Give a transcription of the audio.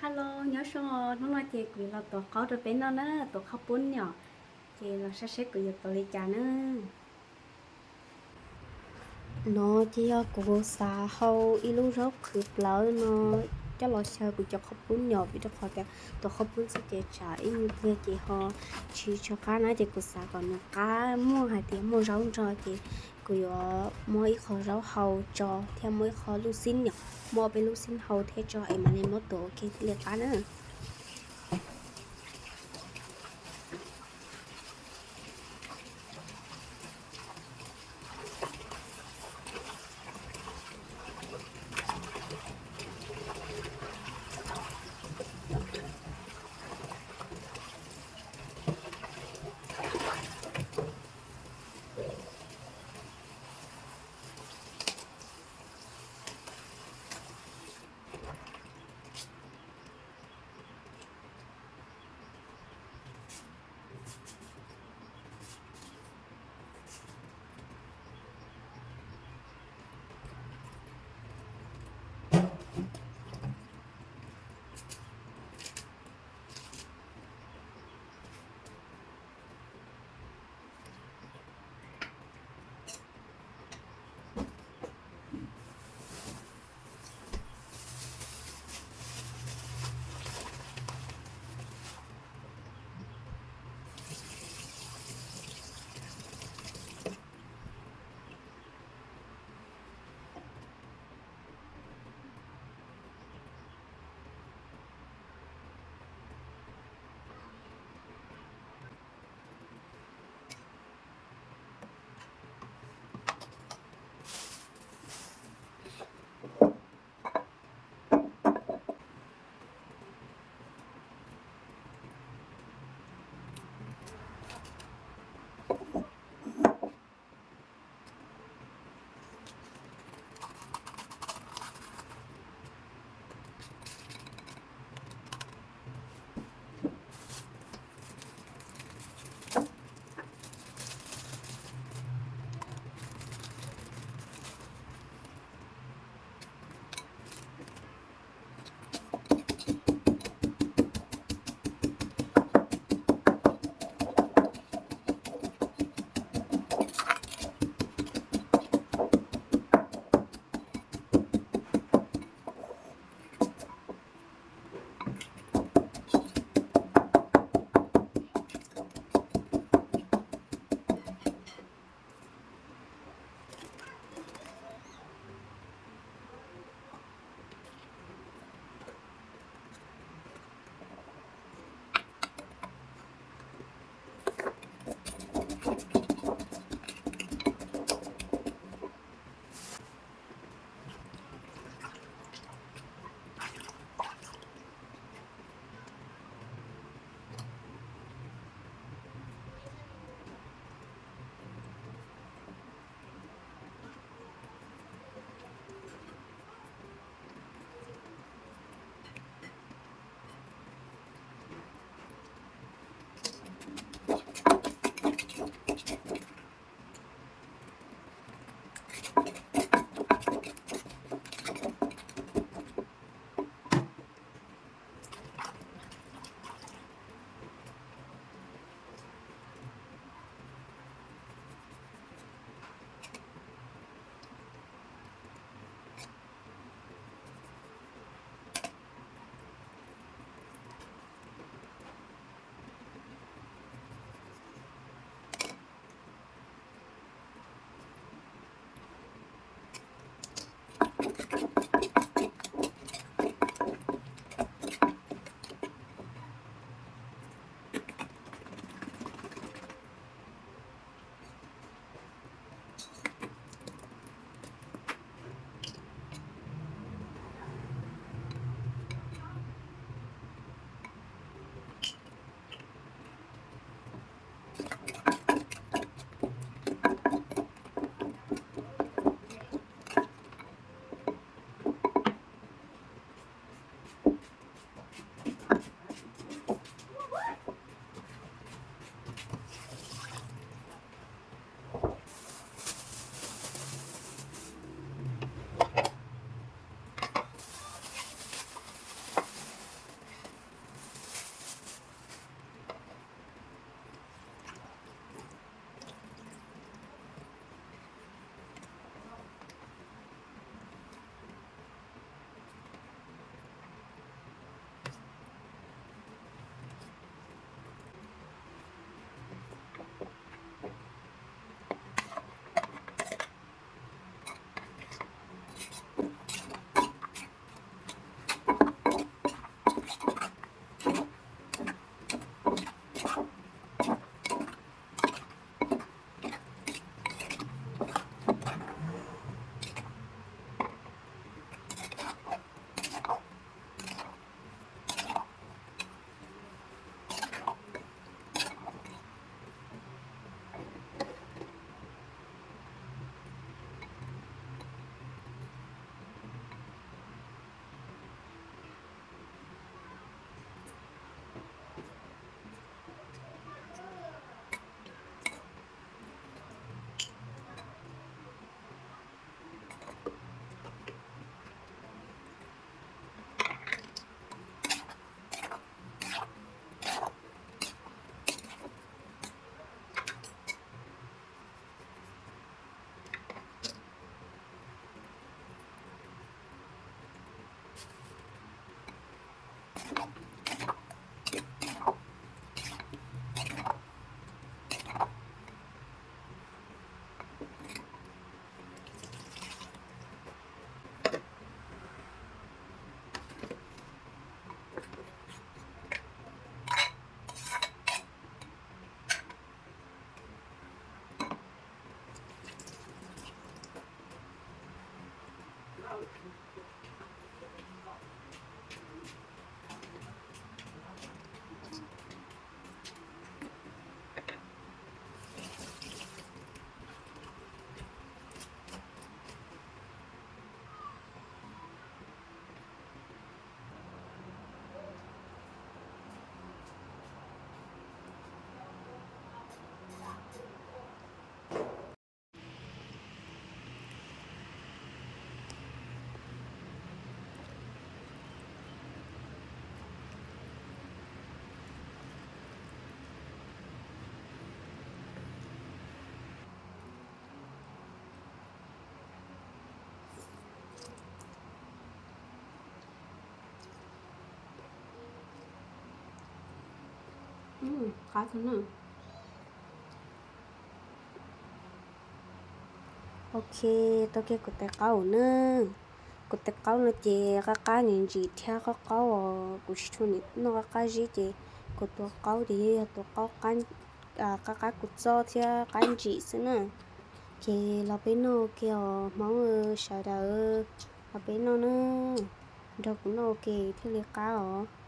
Hello, nyob zoo, hnub no ces kuv los tuav qaub rau peb noj na, tuav qhaub poob nyom, ces los saib seb kuv yuav tuav li cas na. No ces yog kuv xav hau ib lub zaub qhwv plawv no coj los xyaw kuv cov qhaub poob nyom, vim rau qhov tias tuav qhaub poob xwb ces tsam ib nyuag pliag ces ho tsis tshua qab na, ces kuv xav kom nws qab, muaj hais tias muaj zaub nrog ces kuv yuav muab ib qho zaub hau tso thiab muab ib qho lub xib nyom, muab ob peb lub xib hau thiab tso es mam li muab tuav ua ke thiaj li qab na. Qab kawg na. Ok, tau kiag kuv tes qaub na. Kuv tes qaub no ces qab qab ntsim ntsim thiab qaub qaub os, kuv tsis tshua noj qab qab zib ces kuv tua qaub ces yog tua qaub qab, qab qab kuv txob thiab qab ntsim xwb na. Ces los peb noj ua ke os Hmoob sawv daws, los peb noj na, nrog kuv noj ua ke thiaj li qab os.